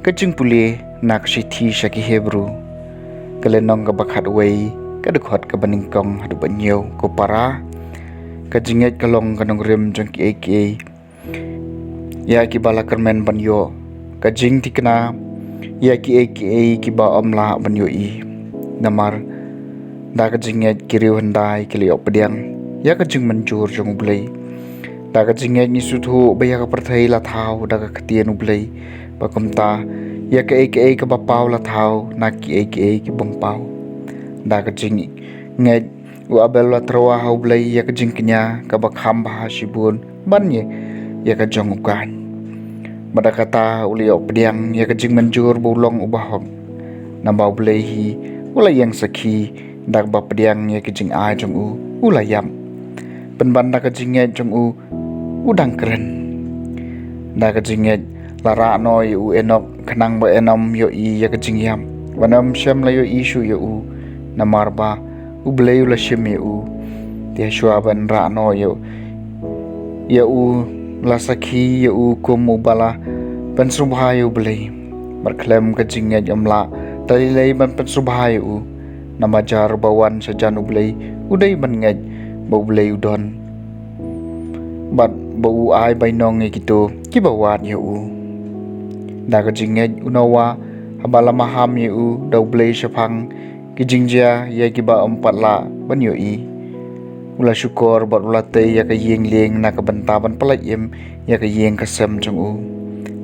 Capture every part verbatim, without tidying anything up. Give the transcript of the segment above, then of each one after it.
Ka jingpule na ka shithi sha ki Hebru, ka lynnong kaba khatwei, ka dkhot kaba nyngkong haduh ba hynñiew. Ko para, ka jingngeit ka long ka nongrim jong kiei kiei ïa kiba la kyrmen ban ïoh, ka jingthikna ïa kiei kiei kiba ym lah ban ïohi. Namar da ka jingngeit ki riew hyndai ki la ïoh pdiang ïa ka jingmynjur jong U Blei. Da ka jingngeit ngi sngewthuh ba ïa ka pyrthei la thaw da ka ktien U Blei, bad kumta ïa kaei kaei kaba paw la thaw na kiei kiei ki bym paw. Da ka jingngeit u Abel u la tyrwa ha U Blei ïa ka jingkñia kaba kham bha shibun ban ïa, ïa ka jong u Kain. Bad da kata u la ïoh pdiang ïa ka jingmynjur ba u long uba hok. Naba U Blei hi u la ïeng sakhi da kaba pdiang ïa ka jingai jong u, u la ïap. Pynban da ka jingngeit jong u, u dang kren. Da ka jingngeit la rah noh ïa u Enok khnang ba yn ym ïohi ïa ka jingïap, ba yn ym shym la ïohi shuh ïa u, namar ba U Blei u la shim ïa u. Te shuwa ban rah noh ïa u, ïa u la sakhi ïa u kum uba la pynsngewbha ïa U Blei. Bad khlem ka jingngeit ym lah da lei lei ban pynsngewbha ïa u. Namar jar ba wan sha jan U Blei u dei ban ngeit ba U Blei u don, bad ba u ai bainong ïa kito kiba wad ïa u. Da ka jingngeit u Noah, haba la maham ïa u da U Blei shaphang ki jingjia ïa kiba ym pat lah ban ïohi, u la shukor bad u la tei ïa ka ïing lieng na ka bynta ban pyllait im ïa ka ïing ka sem jong u.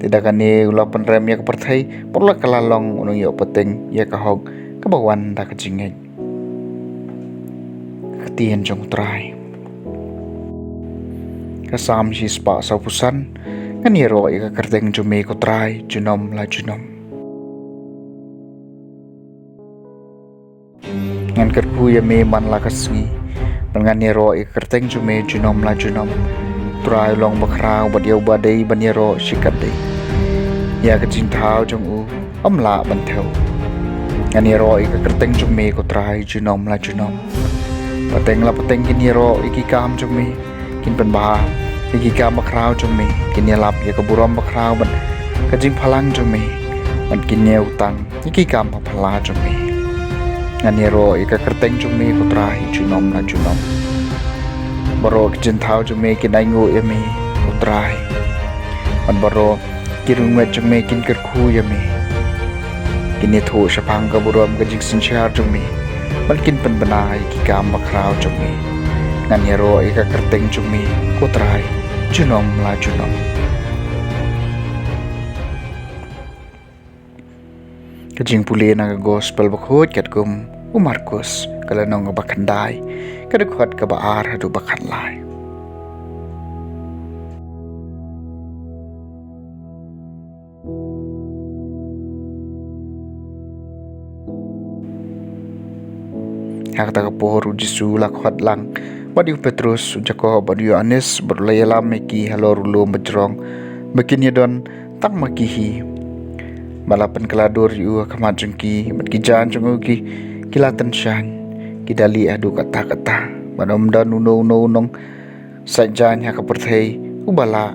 Te da kane u la pynrem ïa ka pyrthei bad u la kylla long u nongïoh pateng ïa ka hok kaba wan da ka jingngeit. Ka ktien jong U Trai. Ka Salm shispah sawphew san. Ngan ïaroh ïa ka kyrteng jong me, ko Trai, junom la junom. Ngan kyrkhu ïa me man la ka sngi, bad ngan ïaroh ïa ka kyrteng jong me junom la junom. U Trai u long ba khraw bad ïa uba dei ban ïaroh shikatdei. Ïa ka jingthaw jong u ym lah ban thew. Ngan ïaroh ïa ka kyrteng jong me, ko Trai, junom la junom. Pateng la pateng kin ïaroh ïa ki kam jong me, kin pynbha ïa ki kam bakhraw jong me, kin ïalap ïa ka burom bakhraw bad ka jingphalang jong me, bad kin ïew tang ïa ki kam baphylla jong me. Ngan ïaroh ïa ka kyrteng jong me, ko Trai, junom la junom. Baroh ki jingthaw jong me kin ainguh ïa me, ko Trai, bad baroh ki riewngeit jong me kin kyrkhu ïa me. Kin ïathuh shaphang ka burom ka jingsynshar jong me, bad kin pynbna ïa ki kam bakhraw jong me. Ngan ïaroh ïa ka kyrteng jong me, ko Trai, junom la junom. Ka jingpule na ka Gospel bakhuid katkum u Markus, ka lynnong kaba khyndai, ka dkhot kaba ar haduh ba khatlai. Ha kata ka por u Jisu u la khot lang bad ïa u Petrus, u Jakob bad u Ïoannis, bad u la ïalam ïa ki halor u lum bajrong ba kin ïadon tang ma ki hi. Bad la pynkylla dur ïa u ha khmat jong ki, bad ki jaiñ jong u ki, ki la tynshan, ki da lieh haduh katta katta. Bad ym don uno uno u nong sait jaiñ ha ka pyrthei uba lah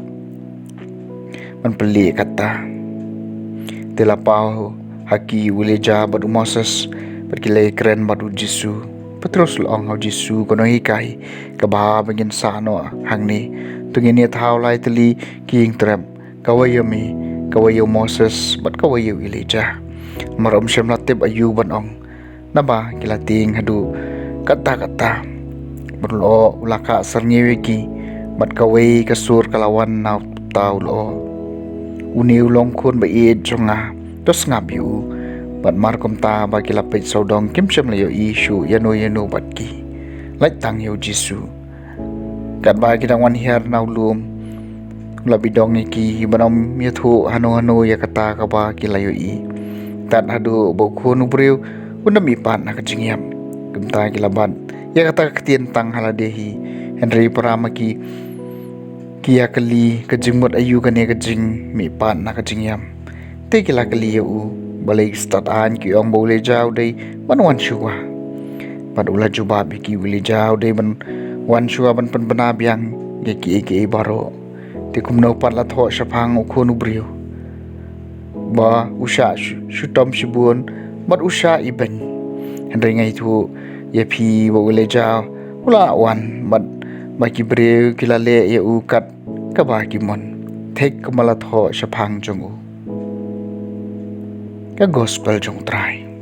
ban pynlieh katta. Te la paw ha ki u Elijah bad u Moses, bad ki la ïakren bad u Jisu. U Petrus u la ong ha u Jisu, ko Nonghikai, ka bha ba ngin sah noh hangne. To ngin ïathaw lai tylli ki ïing trep, kawei ïa me, kawei ïa u Moses, bad kawei ïa u Elijah. Namar ym shym la tip aïu ban ong, naba ki la tieng haduh katta katta. Bad u lyoh u la kah syrngiew ïa ki, bad kawei ka sur ka la wan na uta u lyoh, une u long Khun ba ïeit jong nga, to sngap ïa u. Bad mar kumta ba ki la peit sawdong, kim shym la ïohi shuh ïano ïano bad ki, lait tang ïa u Jisu. Katba ki dang wan hiar na u lum, u la bidong ïa ki ban ym ïathuh hano hano ïa kata kaba ki la ïohi, tad haduh ba u Khun u briew un da mihpat na ka jingïap. Kumta ki la bat ïa kata ka ktien tang ha lade hi. Hynrei para ma ki, ki ïa kylli, ka jingmut aïu kane ka jingmihpat na ka jingïap? Te ki la kylli ïa u, balei ki stad aiñ ki ong ba u Elijah u dei ban wan shuwa? Bad u la jubab ïa ki, u Elijah u dei ban wan shuwa ban pynbna biang ïa kiei kiei baroh. Te kumno pat la thoh shaphang u Khun u briew? ba u shah shu- shu tom shibun, bad u shah ibeiñ. Hynrei nga ïathuh ïa phi ba u Elijah u la wan, bad ba ki briew ki la leh ïa u kat kaba ki mon, thik kumba la thoh shaphang jong u. Ka Gospel jong u Trai.